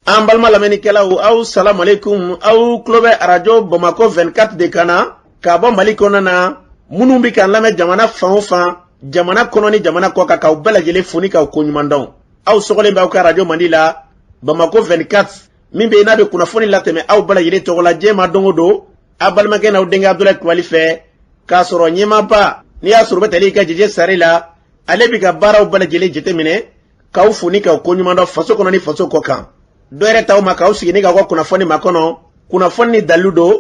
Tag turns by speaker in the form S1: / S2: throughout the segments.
S1: An balima lamɛnnikɛlaw, aw salamualeykum. Aw tulo bɛ Arajo Bamakɔ 24 de kan na k'a bɔ Mali kɔnɔna na. Minnu bɛ k'an lamɛn jamana fan o fan, jamana kɔnɔ ni jamana kɔ kan, k'aw bɛɛ lajɛlen fo ni k'aw koɲuman dɔn. Aw sɔgɔlen bɛ aw ka arajo mandi la, Bamakɔ 24, min bɛ yen n'a bɛ kunnafoni latɛmɛ aw bɛɛ lajɛlen tɔgɔ la diɲɛ ma don o don, aw balimakɛ n'aw denkɛ Abudulayi Kulubali fɛ, k'a sɔrɔ ɲɛmaaba n'i y'a sɔrɔ u bɛ tali kɛ Jeje Sare la, ale bɛ ka baaraw bɛɛ lajɛlen jateminɛ, k'aw fo ni k'aw koɲuman dɔn faso kɔnɔ ni faso kɔ kan. Dɔ yɛrɛ t'aw ma k'aw sigi ni k'aw ka kunnafoni makɔnɔ, kunnafoni ni dalilu don,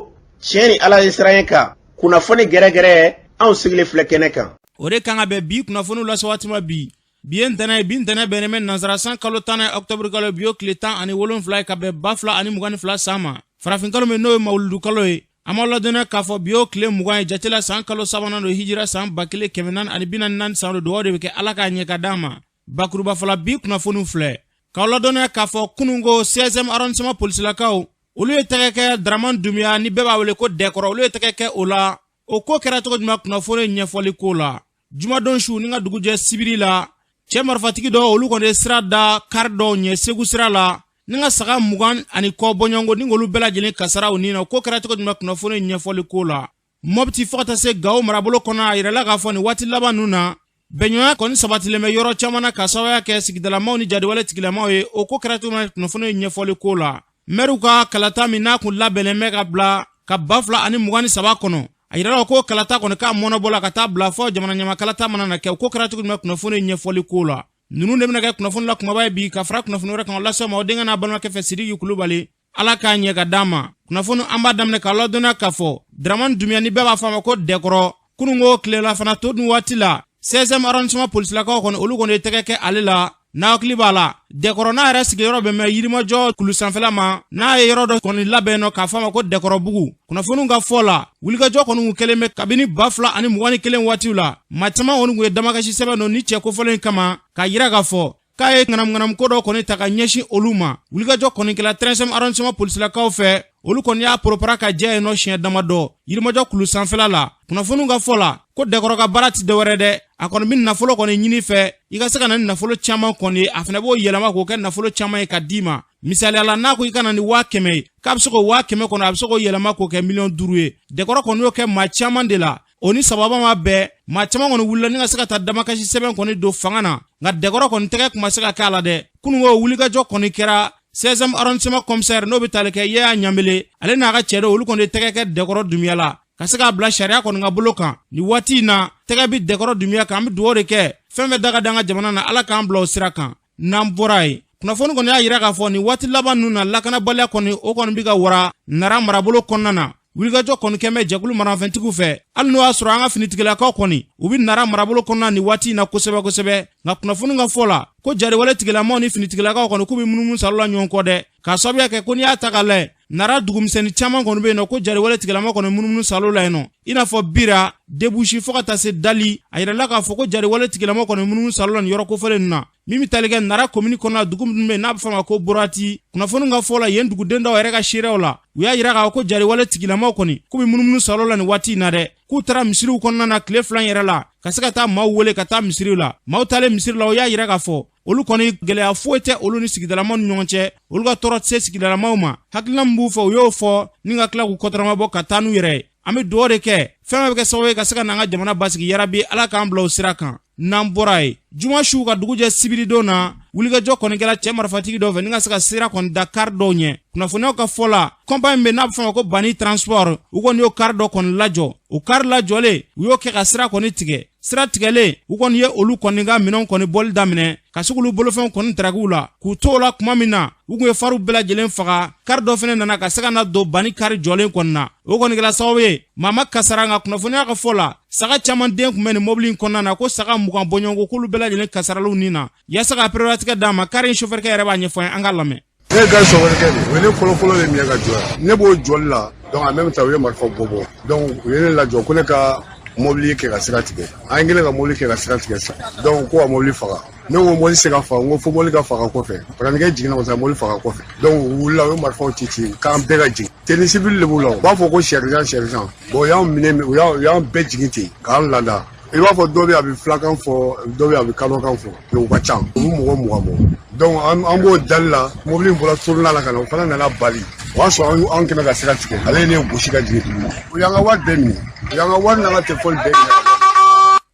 S1: tiɲɛ ni Ala ye siran kan, kunnafoni gɛrɛgɛrɛ, anw sigilen filɛ kɛnɛ kan.
S2: O de kan ka bɛn bi kunnafoniw lase waati ma bi. Bi ye ntɛnɛn ye, bi ntɛnɛn bɛnnen bɛ nansara san kalo 10nan ye, ɔkutɔburu kalo, bi y'o tile 17 ye, ka bɛn 2022 san ma. Farafin kalo min n'o ye mawuludu kalo ye, an b'aw ladɔnniya k'a fɔ bi y'o tile 20 ye jate la, san kalo sabanan don, hijira san 1444 san don. Dugawu de bɛ kɛ Ala k'a ɲɛ ka d'an ma. Bakuruba fɔla, bi kunnafoniw filɛ k'aw ladɔnniya k'a fɔ kununko 16e arrondissement polisilakaw, olu ye tɛgɛ kɛ Daraman Dunbiya, ni bɛɛ b'a wele ko Dɛkɔrɔ, olu ye tɛgɛ kɛ o la. O ko kɛra cogo jumɛn? Kunnafoni ɲɛfɔli ko la, jumadon su ni ka dugujɛ sibiri la, cɛ marifatigi dɔw, olu kɔni ye sira da kari dɔw ɲɛ Segu sira la, ni ka saga 20 ani kɔ bɔɲɔgɔnko, ni k'olu bɛɛ lajɛlen kasara u ni na. O ko kɛra cogo jumɛn? Kunnafoni ɲɛfɔli ko la, Mɔpti fo ka taa se Gawo marabolo kɔnɔ, a yirala k'a fɔ nin waati laban ninnu na, bɛnɲɔgɔnya kɔni sabatilen bɛ yɔrɔ caman na, ka sababuya kɛ sigidalamaw ni jadiwale tigilamaw ye. O ko kɛra cogo min? Kunnafoni ɲɛfɔli ko la, mɛriw ka kalata min n'a kun labɛnnen bɛ ka bila ka 2023 kɔnɔ, a yirala ko kalata kɔni k'a mɔnɔbɔ la ka taa bila fɔ jamana ɲama kalata mana na kɛ. O ko kɛra cogo jumɛn? Kunnafoni ɲɛfɔli ko la, ninnu de bɛna kɛ kunnafoni la kumaba ye bi, ka fara kunnafoni wɛrɛ kan lase ma, o denkɛ n'a balimakɛ fɛ, Sidiki Kulubali. Ala k'a ɲɛ ka d'an ma. Kunnafoni an b'a daminɛ k'a ladɔnniya k'a fɔ Dramani Dunbiya, ni bɛɛ b'a fɔ a ma ko Dɛkɔrɔ, kununko tilela fana to dun waati la, 16e arrondissement polisilakaw kɔni, olu kɔni ye tɛgɛ kɛ ale la. N'a hakili b'a la, Dɛkɔrɔ n'a yɛrɛ sigiyɔrɔ bɛn bɛ Yirimajɔ kulu sanfɛla ma, n'a ye yɔrɔ dɔ kɔni labɛn nɔ k'a fɔ a ma ko Dɛkɔrɔbugu. Kunnafoniw ka fɔ la, wulikajɔ kɔni kun kɛlen bɛ kabini 2021 waatiw la. Maa caman kɔni kun ye damakasi sɛbɛn don ni cɛ kofɔlen kama, k'a yira k'a fɔ k'a ye ŋanamuŋanamu ko dɔ kɔni ta ka ɲɛsin olu ma. Wulikajɔ kɔni kɛla 13e arrondissement polisilakaw fɛ, olu kɔni y'a poropara ka jɛ yen nɔ siɲɛ damadɔ Yirimajɔ kulu sanfɛla la. Kunnafoniw ka fɔ la, ko Dɛkɔrɔ ka baara ti dɔwɛrɛ dɛ, a kɔni bɛ nafolo kɔni ɲini fɛ i ka se ka na ni nafolo caman kɔni ye, a fana b'o yɛlɛma k'o kɛ nafolo caman ye ka d'i ma. Misaliya la, n'a ko i ka na ni 100 000 ye, k'a bɛ se k'o 100 000 kɔnɔ, a bɛ se k'o yɛlɛma k'o kɛ 5 miliyɔn ye. Dɛkɔrɔ kɔni y'o kɛ maa caman de la. O ni sababa ma bɛn, maa caman kɔni wulila ni ka se ka taa damakasi sɛbɛn kɔni don fanga na, nka Dɛkɔrɔ kɔni tɛgɛ kun ma se ka kɛ a la dɛ. Kununko wulikajɔ kɔni kɛra 16e arrondissement commissaire, n'o bɛ tali kɛ Yaya Ɲanbele, ale n'a ka cɛ dɔw, olu kɔni ye tɛgɛ kɛ Dɛkɔrɔ Dunbiya la, ka se k'a bila sariya kɔni ka bolo kan. Nin waati in na, tɛgɛ bi Dɛkɔrɔ Dunbiya kan. An bɛ dugawu de kɛ, fɛn fɛn da ka di an ka jamana na, Ala k'an bila o sira kan. N'an bɔra yen, kunnafoni kɔni y'a yira k'a fɔ nin waati laban ninnu na, lakanabaliya kɔni, o kɔni bɛ ka wara Nara marabolo kɔnɔna na. Wulikajɔ kɔni kɛn bɛ jɛkulu marafɛntigiw fɛ, hali n'o y'a sɔrɔ an ka finitigilakaw kɔni, u bɛ Nara marabolo kɔnɔna nin waati in na kosɛbɛ kosɛbɛ. Nka kunnafoni ka fɔ la, ko jariwale tigilamaw ni finitigilakaw kɔni, k'u bɛ munumunu salo la ɲɔgɔn kɔ dɛ, k'a sababuya kɛ ko n'i y'a ta k'a lajɛ, Nara dugumisɛnnin caman kɔni bɛ yen nɔ ko jariwale tigilama kɔni munumunu salo la yen nɔ, i n'a fɔ Bira, Debusi, fo ka taa se Dali. A yirala k'a fɔ ko jariwale tigilama kɔni munumunu salo la nin yɔrɔ kofɔlen ninnu na, min bɛ tali kɛ Nara komini kɔnɔna, dugu minnu bɛ yen n'a bɛ fɔ a ma ko Borati. Kunnafoni ka fɔ la, yen duguden dɔw yɛrɛ ka seerew la, u y'a yira k'a fɔ ko jariwale tigilamaw kɔni, k'u bɛ munumunu salo la nin waati in na dɛ, k'u taara misiriw kɔnɔna na tile 2 in yɛrɛ la, ka se ka taa maaw wele ka taa misiriw la. Maaw taalen misiri la, o y'a yira k'a fɔ olu kɔni, gɛlɛya foyi tɛ olu ni sigidalamaw ni ɲɔgɔn cɛ, olu ka tɔɔrɔ tɛ se sigidalamaw ma. Hakilina min b'u fɛ, u y'o fɔ ni ka tila k'u kɔtɔrɔma ka taa n'u yɛrɛ ye. An bɛ dugawu de kɛ, fɛn bɛɛ bɛ kɛ sababu ye ka se ka n'an ka jamana basigi, yarabi Ala k'an bila o sira kan. N'an bɔra yen, juma su ka dugujɛ sibiridon na, wulikajɔ kɔni kɛra cɛ marifatigi dɔw fɛ ni ka se ka sira kɔni da kari dɔw ɲɛ. Kunnafoniyaw ka fɔ la, kɔnpa min bɛ n'a bɛ fɔ a ma ko Bani Transport, u kɔni y'o kari dɔ kɔni lajɔ. O kari lajɔlen, u y'o kɛ ka sira kɔni tigɛ. Sira tigɛlen, u kɔni ye olu kɔni ka minɛnw kɔni bɔli daminɛ, ka se k'olu bolofɛnw kɔni tarakiw la, k'u to o la tuma min na, u kun ye fariw bɛɛ lajɛlen faga, kari dɔ fɛnɛ nana ka se ka na don Bani kari jɔlen kɔni na. O kɔni kɛra sababu ye maa ma kasara, nka kunnafoniya ka fɔ la, saga caman den kun bɛ nin mɔbili in kɔnɔna na, ko saga 20 bɔɲɔgɔnko, k'olu bɛɛ lajɛlen kasaraliw nin na. Yaasa ka pereperelatigɛ d'a ma, kari in sofɛrikɛ yɛrɛ b'a ɲɛfɔ an ye, an k'a lamɛn.
S3: Ne ye gari sofɛrikɛ de ye. U ye ne fɔlɔ fɔlɔ de minɛ ka jɔ yan. Ne b'o jɔli la, donc en même temps u ye marifa bɔ bɔ, donc u ye ne lajɔ ko ne ka mobili kɛ ka sira tigɛ. An kɛlen ka mobili kɛ ka sira tigɛ sisan, donc ko ka mobili faga. Ne ko mobili se ka faga, n ko fo mobili ka faga kɔfɛ. Parantikɛ jiginna ka taa mobili faga kɔfɛ, donc u wulila, u ye marifaw ci ci k'an bɛɛ ka jigin. Tenue civile de b'u la, u b'a fɔ ko sergent, sergent. Bon, u y'an minɛ, u y'an bɛɛ jigin ten k'an lada. I b'a fɔ dɔ bɛ a bɛ filakan fɔ, dɔ bɛ a bɛ kadɔkan fɔ, u ka ca, u bɛ mɔgɔ 20 bɔ. Donc an b'o dali la, mobili in bɔra sorona la ka na, o fana nana bali. O y'a sɔrɔ an kɛmɛ ka sira tigɛ, ale ye ne gosi ka jigin duguma. U y'an ka wari bɛɛ minɛ, u y'an ka wari n'an ka telefɔni bɛɛ minɛ.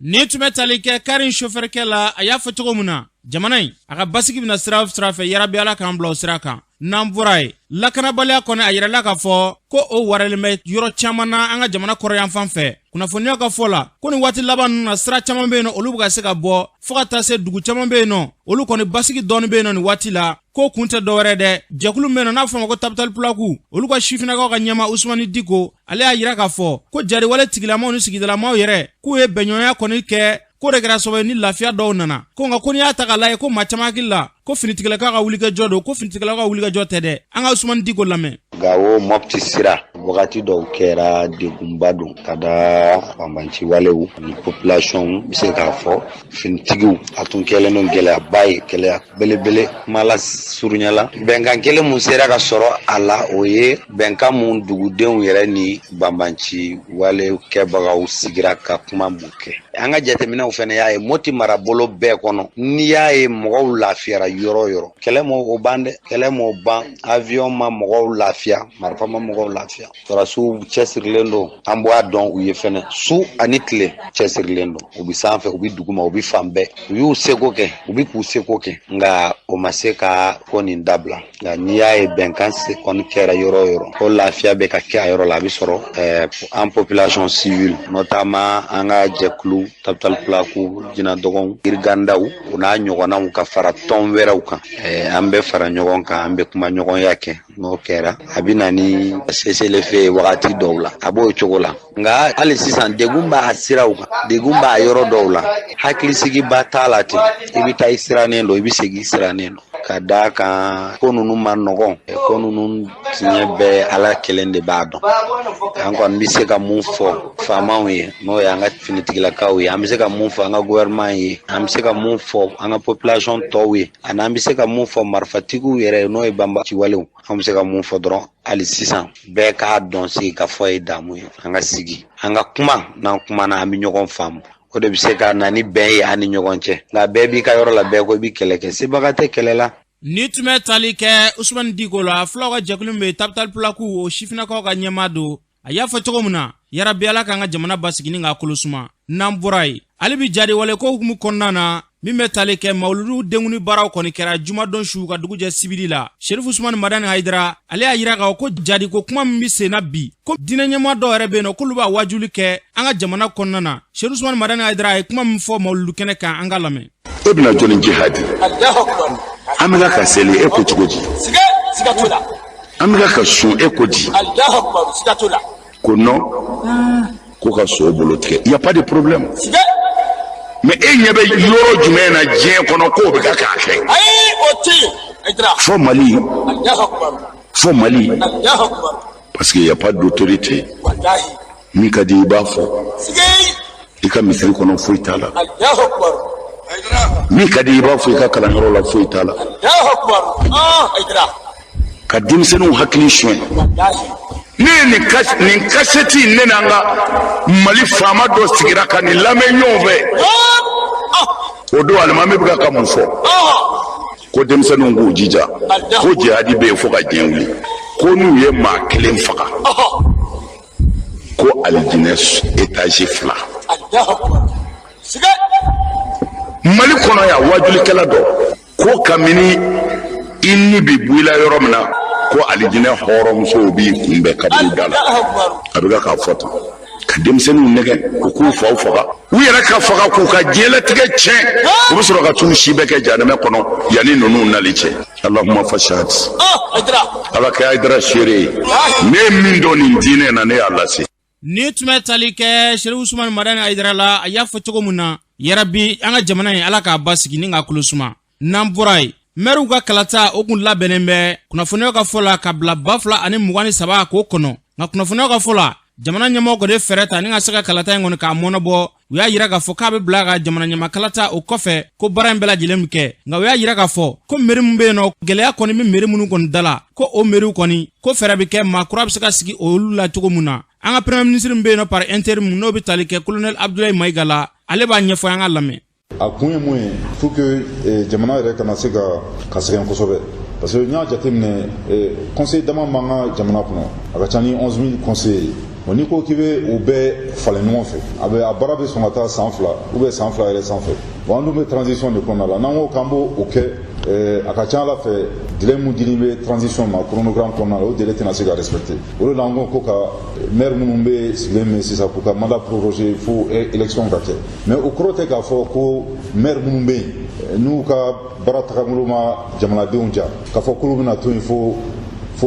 S2: Nin tun bɛ tali kɛ kari in sofɛrikɛ la. A y'a fɔ cogo min na, jamana in a ka basigi bɛna sira sira fɛ, yarabi Ala k'an bila o sira kan. N'an bɔra yen, lakanabaliya kɔni, a yirala k'a fɔ ko o waralen bɛ yɔrɔ caman na an ka jamana kɔrɔyanfan fɛ. Kunnafoniyaw ka fɔ la, ko nin waati laban ninnu na, sira caman bɛ yen nɔ, olu bɛ ka se ka bɔ, fo ka taa se dugu caman bɛ yen nɔ, olu kɔni basigi dɔɔni bɛ yen nɔ nin waati la. Ko kun tɛ dɔwɛrɛ dɛ, jɛkulu min bɛ yen nɔ n'a fɔ ma ko Tabital Pulaku, olu ka sifinnakaw ka ɲɛmaa Usumani Diko, ale y'a yira k'a fɔ ko jariwale tigilamaw ni sigidalamaw yɛrɛ k'u ye bɛnɲɔgɔnya kɔni kɛ, ko de kɛra sababu ye ni lafiya dɔw nana. Ko nka ko n'i y'a ta k'a lajɛ, ko maa caman hakili la ko finitigilakaw ka wulikajɔ don, ko finitigilakaw ka wulikajɔ tɛ dɛ. An ka Usumani Diko lamɛn.
S4: Gawo Mɔpti sira wagati dɔw kɛra degunba don ka da banbanci walew ni population bɛ se k'a fɔ finitigiw, a tun kɛlen don gɛlɛyaba ye, gɛlɛya belebele. Kuma la surunya la, bɛnkan kelen mun sera ka sɔrɔ a la, o ye bɛnkan mun dugudenw yɛrɛ ni banbanci wale kɛbagaw sigira ka kuma mun kɛ. An ka jateminɛw fɛnɛ y'a ye Moti marabolo bɛɛ kɔnɔ, n'i y'a ye mɔgɔw lafiyara yɔrɔ o yɔrɔ, kɛlɛ m'o ban dɛ, kɛlɛ m'o ban, avion ma mɔgɔw lafiya, marifa ma mɔgɔw lafiya. Sɔrɔdasiw cɛsirilen don, an b'a dɔn u ye fɛnɛ, su ani tile cɛsirilen don, u bɛ sanfɛ, u bɛ duguma, u bɛ fan bɛɛ, u y'u seko kɛ, u bɛ k'u seko kɛ, nka o ma se ka ko nin dabila. Nka n'i y'a ye bɛnkan se kɔni kɛra yɔrɔ o yɔrɔ, ko lafiya bɛ ka kɛ a yɔrɔ la, a bɛ sɔrɔ an population civile, notamment an ka jɛkulu Tabital Pulaku, Jinadɔgɔnw, Yirigandaw, o n'a ɲɔgɔnnaw, ka fara tɔn wɛrɛw kan, an bɛ fara ɲɔgɔn kan, an bɛ kuma ɲɔgɔnya kɛ. N'o kɛra, a bɛ na ni cessez-le-feu ye wagati dɔw la, a b'o cogo la. Nka hali sisan, degun b'a siraw kan, degun b'a yɔrɔ dɔw la, hakilisigiba t'a la ten. I bɛ taa i sirannen don, i bɛ segin i sirannen don, ka d'a kan ko ninnu ma nɔgɔn, ko ninnu tiɲɛ bɛɛ Ala kelen de b'a dɔn. An kɔni bɛ se ka mun fɔ faamaw ye, n'o ye an ka finitigilakaw ye, an bɛ se ka mun fɔ an ka gouvernement ye, an bɛ se ka mun fɔ an ka population tɔw ye, ani an bɛ se ka mun fɔ marifatigiw yɛrɛ ye, n'o ye banbaciwalew, an bɛ se ka mun fɔ dɔrɔn hali sisan, bɛɛ k'a dɔn sigi ka fɔ ye damu ye. An ka sigi, an ka kuma, n'an kumana, an bɛ ɲɔgɔn faamu, o de bɛ se ka na ni bɛn ye an ni ɲɔgɔn cɛ. Nka bɛɛ b'i ka yɔrɔ la, bɛɛ ko i bɛ kɛlɛ kɛ, sebaga tɛ kɛlɛ la.
S2: Ni tun bɛ tali kɛ Usumani Diko la, fulaw ka jɛkulu min bɛ Tabital Pulaku, o sifinnakaw ka ɲɛmaa don. A y'a fɔ cogo min na, yarabi Ala k'an ka jamana basigi ni k'a kolo suma. N'an bɔra yen, hali bi jadiwale ko hukumu kɔnɔna na, min bɛ tali kɛ mawuludu denkuni baaraw kɔni kɛra jumadon su ka dugu jɛ sibiri la. Sherifu Usumani Madani Hayidara, ale y'a yira k'a fɔ ko jadiko kuma min bɛ sen na bi, ko diinɛ ɲɛmaa dɔw yɛrɛ bɛ yen nɔ, k'olu b'a wajuli kɛ an ka jamana kɔnɔna na. Sherifu Usumani Madani Hayidara, a ye kuma min fɔ mawuludu kɛnɛ kan, an ka lamɛn.
S5: E bɛna jɔni jihadi? An bɛ ka seli, e ko cogo di? An bɛ ka sun, e ko di? Ko non, ko ka so bolo tigɛ, y a pas de problème. Mais e ɲɛ bɛ yɔrɔ jumɛn na diɲɛ kɔnɔ k'o bɛ ka k'a kɛ? Fɔ Mali, fɔ Mali, parce que y a pas d'autorité. Min ka di i b'a fɔ i ka misiri kɔnɔ, foyi t'a la. Min ka di i b'a fɔ i ka kalanyɔrɔ la, foyi t'a la. Ka denmisɛnninw hakili suɲɛ. Ne ye nin kasɛti, ne n'an ka Mali faama dɔ sigira ka nin lamɛn ɲɔgɔn fɛ. O don, alimami bɛ ka mun fɔ? Ko denmisɛnninw k'u jija, ko jihadi bɛ yen fo ka diɲɛ wuli, ko n'u ye maa kelen faga, ko alijinɛ étage 2. Mali kɔnɔ yan, wajulikɛla dɔ ko kabini i ni bi bɔ i la yɔrɔ min na, ko alijinɛ hɔrɔnmusow b'i kunbɛn kaburu da la. A bɛ ka k'a fɔ tan ka denmisɛnninw nɛgɛ u k'u faw faga, u yɛrɛ ka faga, k'u ka diɲɛlatigɛ tiɲɛ, u bɛ sɔrɔ ka t'u si bɛɛ kɛ jahanamɛ kɔnɔ yanni ninnu nali cɛ. Allahumma fashhad, Ala kɛ Hayidara seere ye, ne ye min dɔn nin diinɛ na, ne y'a lase.
S2: Ni tun bɛ tali kɛ Serifu Usumani Madani Hayidara la, a y'a fɔ cogo min na, yarabi an ka jamana in, Ala k'a basigi ni k'a kolo suma. N'an bɔra yen, mɛriw ka kalata, o kun labɛnnen bɛ kunnafoniyaw ka fɔ la ka bila 2023 k'o kɔnɔ. Nka kunnafoniyaw ka fɔ la, jamana ɲɛmɔgɔ kɔni ye fɛɛrɛ ta ni ka se ka kalata in kɔni k'a mɔnɔbɔ. U y'a yira k'a fɔ k'a bɛ bila ka jamana ɲɛmaa kalata o kɔfɛ, ko baara in bɛɛ lajɛlen bɛ kɛ. Nka u y'a yira k'a fɔ ko meri min bɛ yen nɔ, gɛlɛya kɔni bɛ meri minnu kɔni da la, ko o meriw kɔni, ko fɛɛrɛ bɛ kɛ, maa kura bɛ se ka sigi olu la cogo min na. An ka premier ministre min bɛ yen nɔ par intérim, n'o bɛ tali kɛ colonel Abdoulaye Maïga la. Ale b'a ɲɛfɔ, an ka lamɛn.
S6: A kun ye mun ye? Pour que jamana yɛrɛ kana se ka sɛgɛn kosɛbɛ, parce que n y'a jateminɛ, conseil dama b'an ka jamana kɔnɔ, a ka ca ni 11 000 conseillers ye. Bon, n'i ko k'i bɛ o bɛɛ falen ɲɔgɔn fɛ, a bɛ a baara bɛ sɔn ka taa san 2 ou bien san 2 yɛrɛ sanfɛ. Bon, an dun bɛ transition de kɔnɔna la. N'an ko k'an b'o o kɛ, a ka ca ala fɛ, délai mun dilen bɛ transition ma chronogramme kɔnɔna la, o délai tɛna se ka respecter. O de la an ko ko ka maire minnu bɛ sigilen bɛ sisan, k'u ka mandat proroger fo élection ka kɛ. Mais o kɔrɔ tɛ k'a fɔ ko maire minnu bɛ yen, n'u ka baara tagabolo ma jamanadenw ja, k'a fɔ k'olu bɛna to yen fo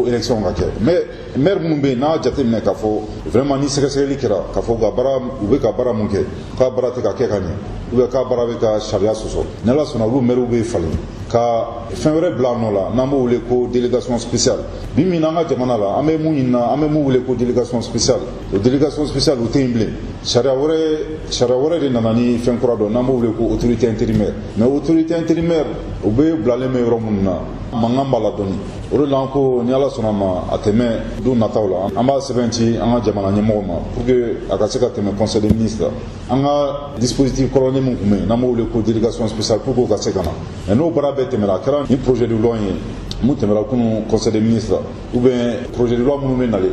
S6: élection ka kɛ. Mais maire minnu bɛ yen, n'a jateminɛ k'a fɔ vraiment ni sɛgɛsɛgɛli kɛra k'a fɔ ka baara, u bɛ ka baara mun kɛ, k'a baara tɛ ka kɛ ka ɲɛ, ou bien k'a baara bɛ ka sariya sɔsɔ, ni Ala sɔnna, olu maires bɛ falen ka fɛn wɛrɛ bila a nɔ la, n'an b'o wele ko délégation spéciale. Bi min na, an ka jamana la, an bɛ mun ɲini na, an bɛ mun wele ko délégation spéciale, o délégation spéciale, o tɛ yen bilen. Sariya wɛrɛ de nana ni fɛn kura dɔ, n'an b'o wele ko autorité intérimaire. Mais autorité intérimaire, o bɛ bilalen bɛ yɔrɔ minnu na, mankan b'a la dɔɔni. O de la an ko, ni Ala sɔnna ma, a tɛmɛ don nataw la, an b'a sɛbɛn ci an ka jamana ɲɛmɔgɔ ma pour que a ka se ka tɛmɛ conseil des ministres la, an ka dispositif kɔrɔlen min tun bɛ yen, n'an b'o wele ko délégation spéciale, pour k'o ka se ka na. Mais n'o baara bɛɛ tɛmɛna, a kɛra ni projet de loi ye mun tɛmɛra kunun conseil des ministres, ou bien projet de loi minnu bɛ nalen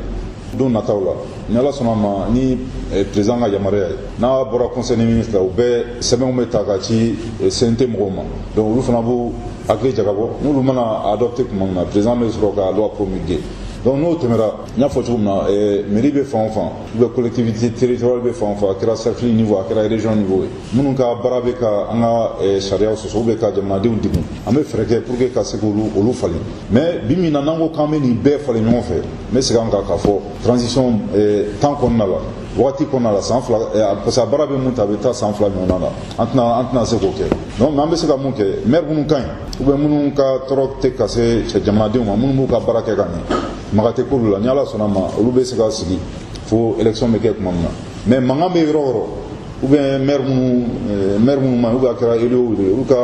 S6: don nataw la, ni Ala sɔnna ma, ni président ka yamaruya ye, n'a bɔra conseil des ministres la, u bɛɛ sɛbɛnw bɛ ta ka ci CNT mɔgɔw ma. Donc olu fana b'u hakili jagabɔ. N'olu mana adopté tuma min na, président bɛ sɔrɔ ka loi promulguer. Donc n'o tɛmɛra, n y'a fɔ cogo min na, mairie bɛ fan o fan, ou bien collectivité territoriale bɛ fan o fan, a kɛra cercle niveau, a kɛra région niveau ye, minnu ka baara bɛ ka an ka sariyaw sɔsɔ ou bien ka jamanadenw degun, an bɛ fɛɛrɛ kɛ pour que ka se k'olu olu falen. Mais bi min na, n'an ko k'an bɛ nin bɛɛ falen ɲɔgɔn fɛ, n bɛ segin an kan k'a fɔ transition temps kɔnɔna la, wagati kɔnɔna la, san 2, parce que a baara bɛ mun ta, a bɛ taa san 2 ɲɔgɔnna la, an tɛna se k'o kɛ. Donc mais an bɛ se ka mun kɛ? Maire minnu ka ɲi, ou bien minnu ka tɔɔrɔ tɛ ka se jamanadenw ma, minnu b'u ka baara kɛ ka ɲɛ, maga tɛ k'olu la, ni Ala sɔnna ma, olu bɛ se ka sigi fo élection bɛ kɛ tuma min na. Mais mankan bɛ yɔrɔ o yɔrɔ, ou bien maire minnu ma, ou bien a kɛra élu ye, olu ka,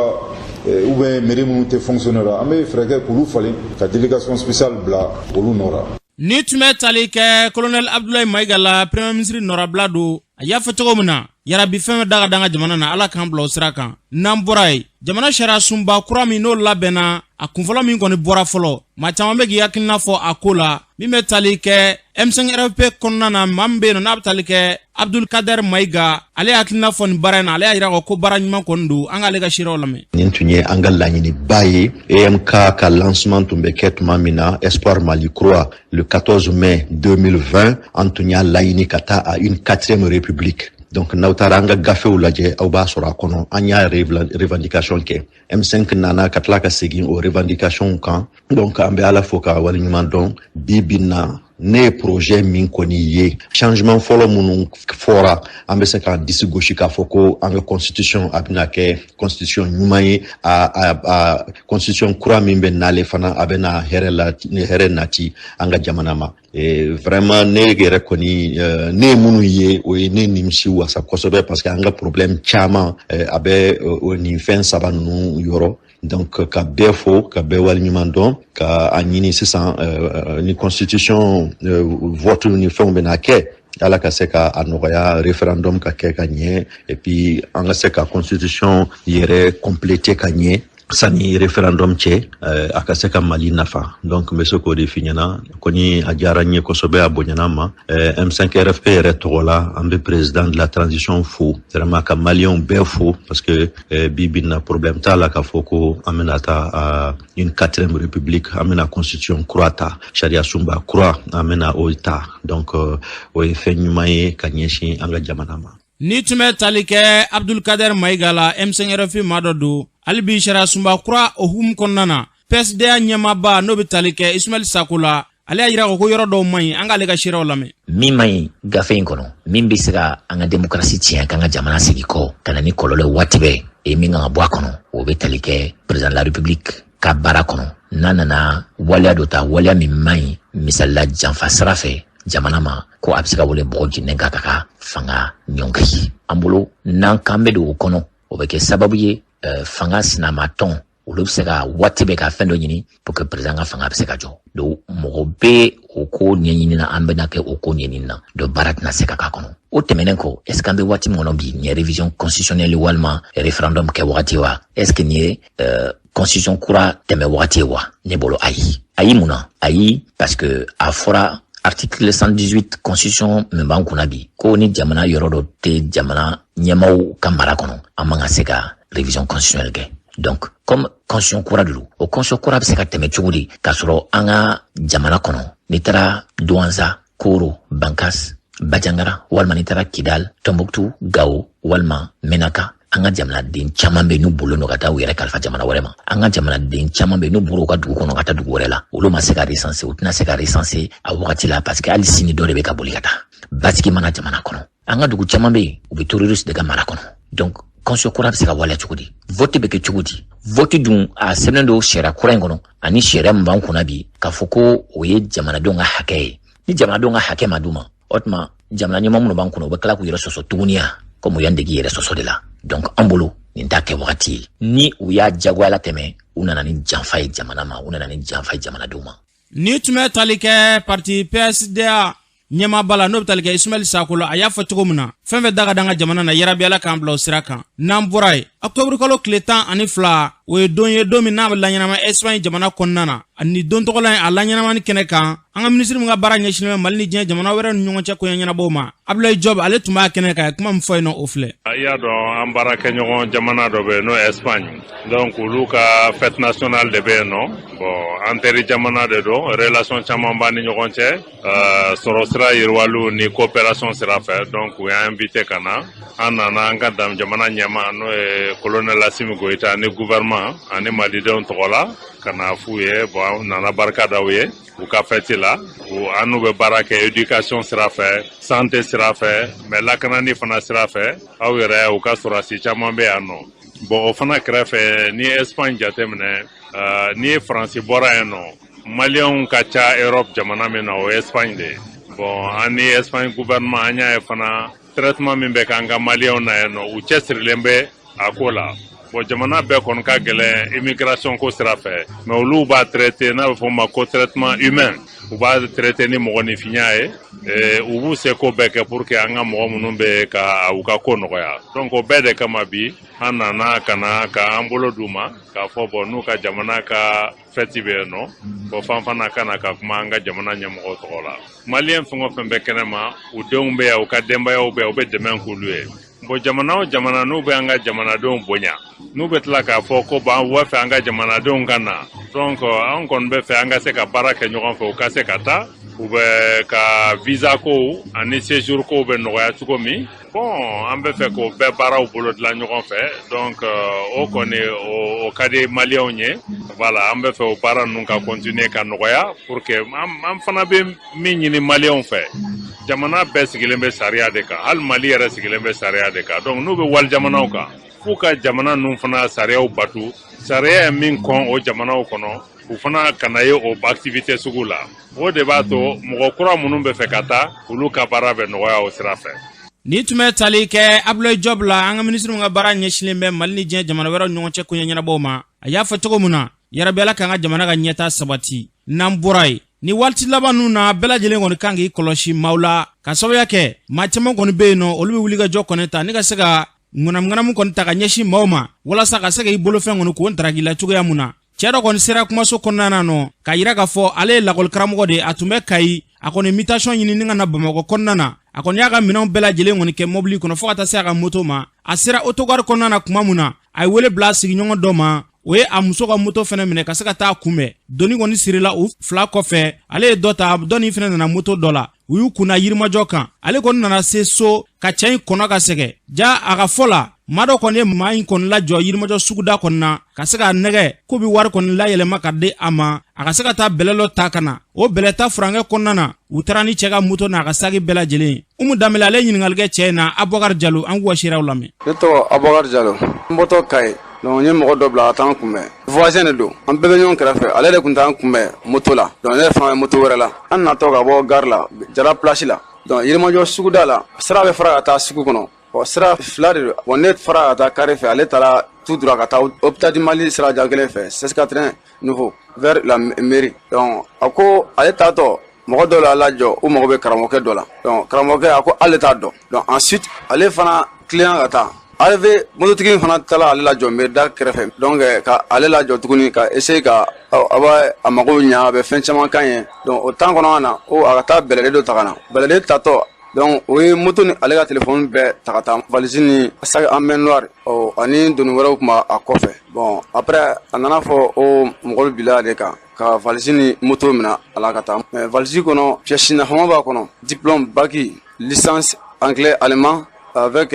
S6: ou bien mairie minnu tɛ fonctionner la, an bɛ fɛɛrɛ kɛ k'olu falen ka délégation spéciale bila olu nɔ la.
S2: Ni tun bɛ tali kɛ colonel Abdoulaye Mayiga la, premier ministre nɔrabila don. A y'a fɔ cogo min na, yarabi fɛn bɛ da ka da an ka jamana na, Ala k'an bila o sira kan. N'an bɔra yen, jamana sariya sunba kura min n'o labɛnna, a kunfɔlɔ min kɔni bɔra fɔlɔ, maa caman bɛ k'i hakilina fɔ a ko la. Min bɛ tali kɛ M5 RFP kɔnɔna na, maa min bɛ yen nɔ n'a bɛ tali kɛ Abdul Kader Mayiga, ale hakilina fɔ nin baara in na. Ale y'a yira ko baara ɲuman kɔni don. An k'ale ka seerew lamɛn.
S7: Nin tun ye an ka laɲiniba ye. EMK ka lancement tun bɛ kɛ tuma min na, Espoir Mali Kura, le 14 mai 2020, an tun y'a laɲini ka taa à une quatrième république. Donc n'aw taara an ka gafew lajɛ, aw b'a sɔrɔ a kɔnɔ, an y'a revendication kɛ. M5 nana ka tila ka segin o revendication kan. Donc an bɛ Ala fo ka waleɲuman dɔn. Bi bi na, ne ye projet min kɔni ye, changement fɔlɔ minnu fɔra, an bɛ se k'an disi gosi k'a fɔ ko an ka constitution, a bɛna kɛ constitution ɲuman ye. A constitution kura min bɛ nale fana, a bɛna hɛrɛ la, hɛrɛ nati an ka jamana ma. Et vraiment, ne yɛrɛ kɔni, ne ye minnu ye, o ye ne nimisi wasa kosɛbɛ, parce que an ka problème caman, a bɛ nin fɛn saba ninnu yɔrɔ. Donc ka bɛɛ fo, ka bɛɛ waleɲuman dɔn, ka a ɲini sisan, ni constitution vote ni fɛnw bɛna kɛ, Ala ka se ka a nɔgɔya, référendum ka kɛ ka ɲɛ, et puis an ka se ka constitution yɛrɛ compléter ka ɲɛ sani référendum cɛ, a ka se ka Mali nafa. Donc n bɛ se k'o de f'i ɲɛna kɔni. A diyara n ye kosɛbɛ, a bonyana ma. M5 RFP yɛrɛ tɔgɔ la, an bɛ président de la transition fo vraiment, ka maliyɛnw bɛɛ fo, parce que bi bi na, problème t'a la k'a fɔ ko an bɛna taa une quatrième république, an bɛna constitution kura ta, sariya sunba kura, an bɛna o ta. Donc o ye fɛn ɲuman ye ka ɲɛsin an ka jamana ma.
S2: Ni tun bɛ tali kɛ Abdulkader Mayiga la, M5 RFP maa dɔ don. Hali bi, sariya sunba kura o hukumu kɔnɔna na, PSDA ɲɛmaaba n'o bɛ tali kɛ Ismail Sako la, ale y'a yira ko yɔrɔ dɔw man ɲi. An k'ale ka seerew lamɛn.
S8: Min man ɲi gafe in kɔnɔ, min bɛ se ka an ka démocratie tiɲɛ, k'an ka jamana sigi kɔ ka na ni kɔlɔlɔ ye waati bɛɛ, e min kan ka bɔ a kɔnɔ, o bɛ tali kɛ président de la république ka baara kɔnɔ, n'a nana waleya dɔ ta, waleya min man ɲi, misalila janfa sira fɛ jamana ma, ko a bɛ se ka wele mɔgɔ jinnen ka fanga ɲɔngiri an bolo. N'an kan bɛ don o kɔnɔ, o bɛ kɛ sababu ye, fanga sinamatɔn olu bɛ se ka waati bɛɛ ka fɛn dɔ ɲini pour que président ka fanga bɛ se ka jɔ. Donc mɔgɔ bɛ o o ko ɲɛɲini na, an bɛna kɛ o ko ɲɛɲini na, donc baara tɛna se ka k'a kɔnɔ. O tɛmɛnen kɔ, est ce que an bɛ waati min kɔnɔ bi, nin ye révision constitutionnelle walima référendum kɛ wagati wa? Est ce que nin ye constitution kura tɛmɛ wagati ye wa? Ne bolo ayi. Ayi mun na? Ayi, parce que a fɔra article 118 constitution min b'an kunna bi, ko ni jamana yɔrɔ dɔ tɛ jamana ɲɛmaaw ka mara kɔnɔ, an man ka se ka révision constitutionnelle kɛ. Donc comme constitution kura de don, o constitution kura bɛ se ka tɛmɛ cogo di k'a sɔrɔ an ka jamana kɔnɔ, n'i taara Douentza, Koro, Bankas, Bandiagara, walima n'i taara Kidal, Tombouctou, Gao walima Menaka, an ka jamanaden caman bɛ n'u bolo ka taa u yɛrɛ kalifa jamana wɛrɛ ma. An ka jamanaden caman bɛ n'u bɔra u ka dugu kɔnɔ ka taa dugu wɛrɛ la, olu ma se ka recenser, u tɛna se ka recenser a wagati la, parce que hali sini dɔ de bɛ ka boli ka taa. Basigi mana jamana kɔnɔ, an ka dugu caman bɛ yen, u bɛ terroriste de ka mara kɔnɔ. Donc constitution kura bɛ se ka waleya cogo di? Vote bɛ kɛ cogo di? Vote dun a sɛbɛnnen don sariya kura in kɔnɔ ani sariya min b'an kunna bi, k'a fɔ ko o ye jamanadenw ka hakɛ ye. Ni jamanadenw ka hakɛ ma d'u ma, o tuma jamana ɲɛmaa minnu b'an kunna, u bɛ tila k'u yɛrɛ sɔsɔ tuguni ya, komi u y'an dege yɛrɛ sɔsɔ de la. Donc an bolo nin t'a kɛ wagati ye. Ni u y'a jagoya la tɛmɛ, u nana ni janfa ye jamana ma, u nana ni janfa ye jamanadenw ma.
S2: Ni tun bɛ tali kɛ parti PSDA ɲɛmaaba la, n'o bɛ tali kɛ Ismaël Sako la, a y'a fɔ cogo min na, fɛn fɛn da ka d'an ka jamana na, yarabi Ala k'an bila o sira kan. N'an bɔra yen, octobre kalo tile 12, o ye don ye, don min n'a bɛ laɲɛnama Espagne jamana kɔnɔna na. Ani don tɔgɔla in, a laɲɛnamani kɛnɛ kan, an ka minisiri min ka baara ɲɛsinnen bɛ Mali ni diɲɛ jamana wɛrɛ ni ɲɔgɔn cɛ koɲɛ ɲɛnabɔw ma, Abdoulaye Diop, ale tun b'a kɛnɛ kan. A ye kuma min fɔ yen nɔ, o filɛ.
S9: I y'a dɔn, an baarakɛɲɔgɔn jamana dɔ bɛ yen, n'o ye Espagne. Donc olu ka fête nationale de bɛ yen nɔ. Bon, an teri jamana de don, relation caman b'an ni ɲɔgɔn cɛ, sɔrɔ sira yiriwaliw ni coopération sira fɛ. Donc u y'an invité ka na, an nana an ka jamana ɲɛmaa, n'o ye colonel Assimi Goïta, ni gouvernement ani malidenw tɔgɔ la, ka na f'u ye. Bon, an nana barika da u ye u ka fête la. An n'u bɛ baara kɛ éducation sira fɛ, santé sira fɛ, mais lakanani fana sira fɛ. Aw yɛrɛ, u ka sɔrɔdasi caman bɛ yan nɔ. Bon, o fana kɛrɛfɛ, n'i ye Espagne jateminɛ, n'i ye Faransi bɔra yen nɔ, maliyɛnw ka ca Europe jamana min na, o ye Espagne de ye. Bon, an ni Espagne gouvernement, an y'a ye fana traitement min bɛ k'an ka maliyɛnw na yen nɔ, u cɛsirilen bɛ a ko la. Bon, jamana bɛɛ kɔni ka gɛlɛn immigration ko sira fɛ, mais olu b'a traité, n'a bɛ fɔ o ma ko traitement humain, u b'a traité ni mɔgɔninfinya ye. U b'u se ko bɛɛ kɛ pour que an ka mɔgɔ minnu bɛ ka u ka ko nɔgɔya. Donc o bɛɛ de kama bi, an nana ka na k'an bolo d'u ma k'a fɔ, bon, n'u ka jamana ka fête bɛ yen nɔ, bon, fan fana ka na ka kuma an ka jamana ɲɛmɔgɔw tɔgɔ la. Maliyɛn fɛn o fɛn bɛ kɛnɛma, u denw bɛ yan, u ka denbayaw bɛ yan, u bɛ dɛmɛ k'olu ye. Bon, jamana o jamana n'u bɛ an ka jamanadenw bonya, n'u bɛ tila k'a fɔ ko bon, an b'a fɛ an ka jamanadenw ka na, donc an kɔni bɛ fɛ an ka se ka baara kɛ ɲɔgɔn fɛ, u ka se ka taa, u bɛ ka visa kow ani séjour kow bɛ nɔgɔya cogo min. Bon, an bɛ fɛ k'o bɛɛ baaraw bolo dilan ɲɔgɔn fɛ. Donc o kɔni, o ka di maliyɛnw ye. Voilà, an bɛ fɛ o baara ninnu ka continuer ka nɔgɔya pour que an fana bɛ min ɲini maliyɛnw fɛ, jamana bɛɛ sigilen bɛ sariya de kan, hali Mali yɛrɛ sigilen bɛ sariya de kan. Donc n'u bɛ wali jamanaw kan, f'u ka jamana ninnu fana sariyaw batu. Sariya ye min kɔn o jamanaw kɔnɔ, u fana kana ye o activité sugu la. O de b'a to mɔgɔ kura minnu bɛ fɛ ka taa, olu ka baara bɛ nɔgɔya o sira fɛ.
S2: Ni tun bɛ tali kɛ Abdoulaye Diop la, an ka minisiri min ka baara ɲɛsinnen bɛ Mali ni diɲɛ jamana wɛrɛw ɲɔgɔn cɛ koɲɛ ɲɛnabɔw ma, a y'a fɔ cogo min na, yarabi Ala k'an ka jamana ka ɲɛta sabati. N'an bɔra yen, ni waati laban ninnu na, bɛɛ lajɛlen kɔni kan k'i kɔlɔsi maaw la, ka sababuya kɛ maa caman kɔni bɛ yen nɔ, olu bɛ wuli ka jɔ kɔni ta ni ka se ka ŋanamuŋanamu kɔni ta ka ɲɛsin maaw ma, walasa ka se k'i bolofɛn kɔni k'o ntaraki la cogoya mun na. Cɛɛ dɔ kɔni sera kumaso kɔnɔna na nɔ k'a yira k'a fɔ ale ye lakɔlikaramɔgɔ de ye, a tun bɛ Kayi, a kɔni mutation ɲini ni ka na Bamakɔ kɔnɔna na. A kɔni y'a ka minɛnw bɛɛ lajɛlen kɔni kɛ mɔbili kɔnɔ fo ka taa se a ka moto ma. A sera autogare kɔnɔna na tuma min na, a ye wele bila a sigiɲɔgɔn dɔ ma, o ye a muso ka moto fɛnɛ minɛ ka se ka taa kunbɛn. Doni kɔni sirila u fila kɔfɛ, ale ye dɔ ta, dɔ fɛnɛ nana moto dɔ la, u y'u kunna yirimajɔ kan. Ale kɔni nana se so ka cɛ in kɔnɔ ka sɛgɛ ja. A ka fɔ la, maa dɔ kɔni ye maa in kɔni lajɔ yirimajɔ suguda kɔni na ka se k'a nɛgɛ k'u bɛ wari kɔni layɛlɛma ka di a ma, a ka se ka taa bɛlɛ dɔ ta ka na. O bɛlɛta furankɛ kɔnɔna na, u taara ni cɛ ka moto n'a ka saki bɛɛ lajɛlen. Umu Danbele, ale ɲininkali kɛ cɛ in na. Abubakar Jalo, an k'u ka seereyaw lamɛn.
S10: Ne tɔgɔ Abubakar Jalo, n bɔtɔ Kayi. Donc n ye mɔgɔ dɔ bila ka taa an kunbɛn, voisin de don, an bɛɛ bɛ ɲɔgɔn kɛrɛfɛ. Ale de tun t'an kunbɛn moto la, donc ne yɛrɛ fana bɛ moto wɛrɛ la. An natɔ ka bɔ gare la, Jara place la, donc Yirimajɔ suguda la, sira bɛ fara ka taa sugu kɔnɔ. Bon, sira fila de don. Bon, ne fara ka taa carré fɛ, ale taara tout droit ka taa hôpital du Mali sira jan kelen fɛ, CSK train nouveau vers la mairie. Donc a ko ale taatɔ, Mɔgɔ dɔw y'a lajɔ, u mago bɛ karamɔgɔkɛ dɔ la. Donc karamɔgɔkɛ a ko ale t'a dɔn. Donc ensuite ale fana client ka taa arrivé, mototigi in fana taara ale lajɔ n bɛ da kɛrɛfɛ. Donc ka ale lajɔ tuguni ka essayer ka a b'a a mago ɲa, a bɛ fɛn caman kan ye. Donc o temps kɔnɔna na, o a ka taa bɛlɛden dɔ ta ka na. Bɛlɛden tatɔ, donc o ye moto ni ale ka téléphone bɛɛ ta ka taa, valise ni sac à main noir ɔ ani doni wɛrɛw tun b'a a kɔfɛ. Bon, après a nana fɔ o mɔgɔ bila ale kan ka valise ni moto minɛ a la ka taa. Mais valise kɔnɔ, pièce nafama b'a kɔnɔ: diplôme bac, licence anglais allemand avec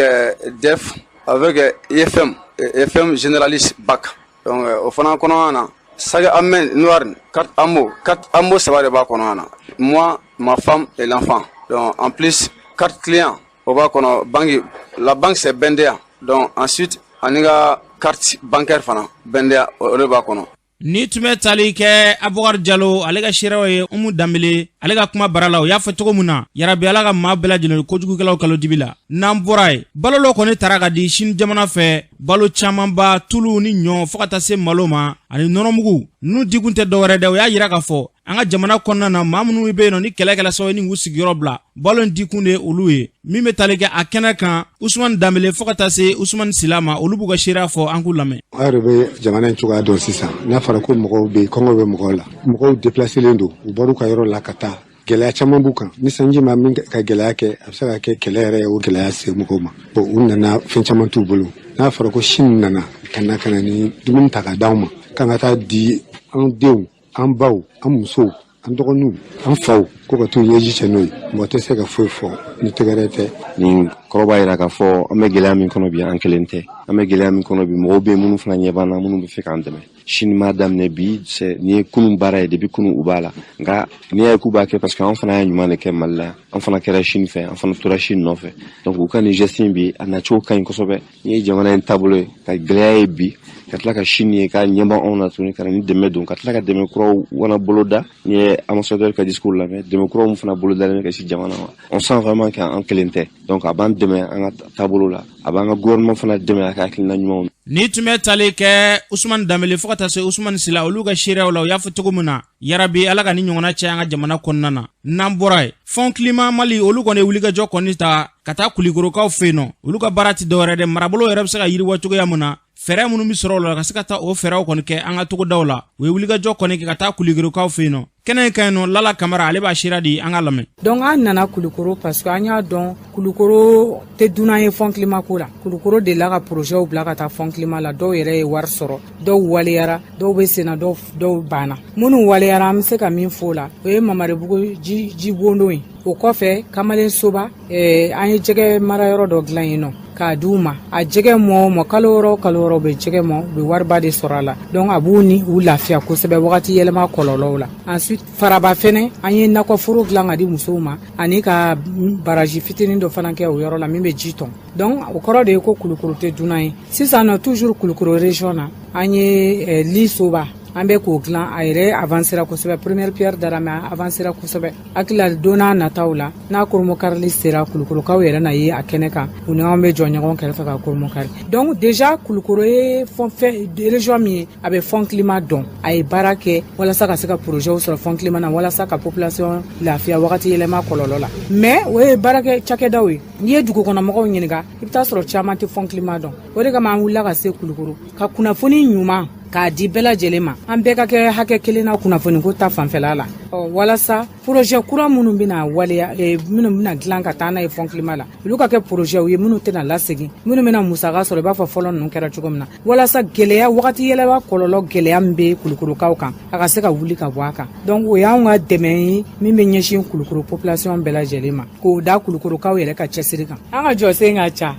S10: DEF, avec IFM, IFM généraliste bac. Donc o fana kɔnɔna na, sac à main noir, carte AMO, carte AMO saba de b'a kɔnɔna na: moi, ma femme et l'enfant. Donc en plus, carte client o b'a kɔnɔ, banque, la banque c'est BNDA. Donc ensuite ani ka carte bancaire fana BNDA, o de b'a kɔnɔ.
S2: Ni tun bɛ tali kɛ Abubakar Jalo, ale ka seerew ye Umu Danbele, ale ka kuma bara la, o y'a fɔ cogo min na, yarabi Ala ka maa bɛɛ lajɛlen kojugukɛlaw kalo dibi la. N'an bɔra yen, balo dɔ kɔni tara ka di Sini jamana fɛ, balo camanba, tulu ni ɲɔ, fɔɔ ka taa se malo ma ani nɔnɔmugu. Ninnu dikun tɛ dɔwɛrɛ dɛ, o y'a yira k'a fɔ an ka jamana kɔnɔna na, maa minnu bɛ yen nɔ ni kɛlɛ kɛla sababu ye ni k'u sigiyɔrɔ bila, balo in dikun de ye olu ye. Min bɛ tali kɛ a kɛnɛ kan, Usumani Danbele fɔɔ ka taa se Usumani Sila ma, olu b'u ka seereya fɔ, an k'u lamɛn.
S3: Aw yɛrɛ bɛ jamana in cogoya dɔn sisan. N'a fɔra ko mɔgɔw bɛ yen, kɔngɔ bɛ mɔgɔw la, mɔgɔw déplacelen don, u bɔr'u ka yɔrɔ la ka taa, gɛlɛya caman b'u kan. Ni sanji ma min ka gɛlɛya kɛ, a bɛ se ka kɛ kɛlɛ yɛrɛ ye, o gɛlɛya se mɔgɔw ma. Bon, u nana, fɛn caman t'u bolo. N'a fɔra ko Sini nana ka na ni dumuni ta ka d'anw ma, k'an ka taa di an denw, an baw, an musow, an dɔgɔninw, an faw, ko ka t'u ɲɛji cɛ n'o ye, mɔgɔ tɛ se ka foyi fɔ ni tɛgɛrɛ tɛ.
S11: Nin kɔrɔ b'a yira k'a fɔ an bɛ gɛlɛya min kɔnɔ bi, an kelen tɛ. An bɛ gɛlɛya min kɔnɔ bi, mɔgɔw bɛ yen minnu fana ɲɛ b'an na, minnu bɛ fɛ k'an dɛmɛ. Sini m'a daminɛ bi, nin ye kunun baara ye, depuis kunun u b'a la. Nka n'i y'a ye k'u b'a kɛ, parce que an fana y'a ɲuman de kɛ Mali la, an fana kɛra Sini fɛ, an fana tora Sini nɔfɛ. Donc u ka nin geste in bi, a nacogo ka ɲi kosɛbɛ. N'i ye jamana in taabolo ye ka gɛlɛya ye bi, ka tila ka Sini ye k'a ɲɛbɔ anw na tuguni, ka na ni dɛmɛ don, ka tila ka dɛmɛ kuraw wana boloda. N'i ye ambassadeur ka discours lamɛn, dɛmɛ kuraw min fana bolodalen bɛ ka se jamana ma, on sent vraiment qu'an kelen tɛ. Donc a b'an dɛmɛ an ka taabolo la, a b'an ka gouvernement fana dɛmɛ a ka hakilina ɲumanw.
S2: Ni tun bɛ tali kɛ Usumani Danbele fɔɔ ka taa se Usumani Sila, olu ka seereyaw la, u y'a fɔ cogo min na, yarabi Ala ka ni ɲɔgɔnna cɛ an ka jamana kɔnɔna na. N'an bɔra yen, Fonds Climat Mali, olu kɔni ye wulikajɔ kɔni ta ka taa Kulikorokaw fɛ yen nɔ. Olu ka baara tɛ dɔwɛrɛ dɛ, marabolo yɛrɛ bɛ se ka yiriwa cogoya min na, fɛɛrɛ minnu bɛ sɔrɔ o la ka se ka taa o fɛɛrɛw kɔni kɛ an ka togodaw la. U ye wulikajɔ kɔni kɛ ka taa Kulikorokaw fɛ yen nɔ. Kɛnɛ in ka ɲi nɔ, Lala Kamara, ale b'a sira di, an ka lamɛn.
S12: Donc an nana Kulukoro parce que an y'a dɔn Kulukoro tɛ dunan ye Fonds Climat ko la. Kulukoro delila ka projetw bila ka taa Fonds Climat la. Dɔw yɛrɛ ye wari sɔrɔ, dɔw waleyara, dɔw bɛ senna, dɔw banna. Minnu waleyara, an bɛ se ka min fɔ o la, o ye Mamaribugu ji jibondon ye. O kɔfɛ, Kamalen Soba, an ye jɛgɛ marayɔrɔ dɔ dilan yen nɔ k'a di u ma. A jɛgɛ mɔ o mɔ, kalo 6, kalo 6, u bɛ jɛgɛ mɔ, u bɛ wariba de sɔrɔ a la. Donc a b'u ni u lafiya kosɛbɛ wagati yɛlɛma kɔlɔlɔw la. Ensuite Faraba fɛnɛ, an ye nakɔforo dilan ka di musow ma, ani ka baraji fitinin dɔ fana kɛ o yɔrɔ la min bɛ ji tɔn. Donc o kɔrɔ de ye ko Kulukoro tɛ dunan ye. Sisan nɔ, toujours Kulukoro région na, an ye li soba, an bɛ k'o dilan. A yɛrɛ avancera kosɛbɛ, première pierre dara, mais a avancera kosɛbɛ. Hakili la, don n'a nataw la, n'a kurunbonkarili sera, Kulukorokaw yɛrɛ na ye a kɛnɛ kan, u ni anw bɛ jɔ ɲɔgɔn kɛrɛfɛ ka kurunbonkari. Donc déjà Kulukoro ye fɛn région min ye, a bɛ Fonds Climat dɔn, a ye baara kɛ walasa ka se ka projetw sɔrɔ Fonds Climat na, walasa ka population lafiya wagati yɛlɛma kɔlɔlɔ la. Mais o ye baarakɛ cakɛdaw ye. N'i ye dugukɔnɔmɔgɔw ɲininka, i bɛ taa sɔrɔ caman tɛ Fonds Climat dɔn. O de kama an wulila ka se Kulukoro ka kunnafoni ɲuman k'a di bɛɛ lajɛlen ma, an bɛɛ ka kɛ hakɛ kelen na kunnafoniko ta fanfɛla la, ɔ walasa projet kura minnu bɛna waleya, minnu bɛna dilan ka taa n'a ye Fonds Climat la, olu ka kɛ projet ye minnu tɛna lasegin, minnu bɛna musaka sɔrɔ i b'a fɔ fɔlɔ ninnu kɛra cogo min na, walasa gɛlɛya, wagati yɛlɛma kɔlɔlɔ gɛlɛya min bɛ Kulukorokaw kan, a ka se ka wuli ka bɔ a kan. Donc o y'anw ka dɛmɛ ye min bɛ ɲɛsin Kulukoro population bɛɛ lajɛlen ma, k'o da Kulukorokaw yɛrɛ ka cɛsiri kan. An ka jɔsen ka ca,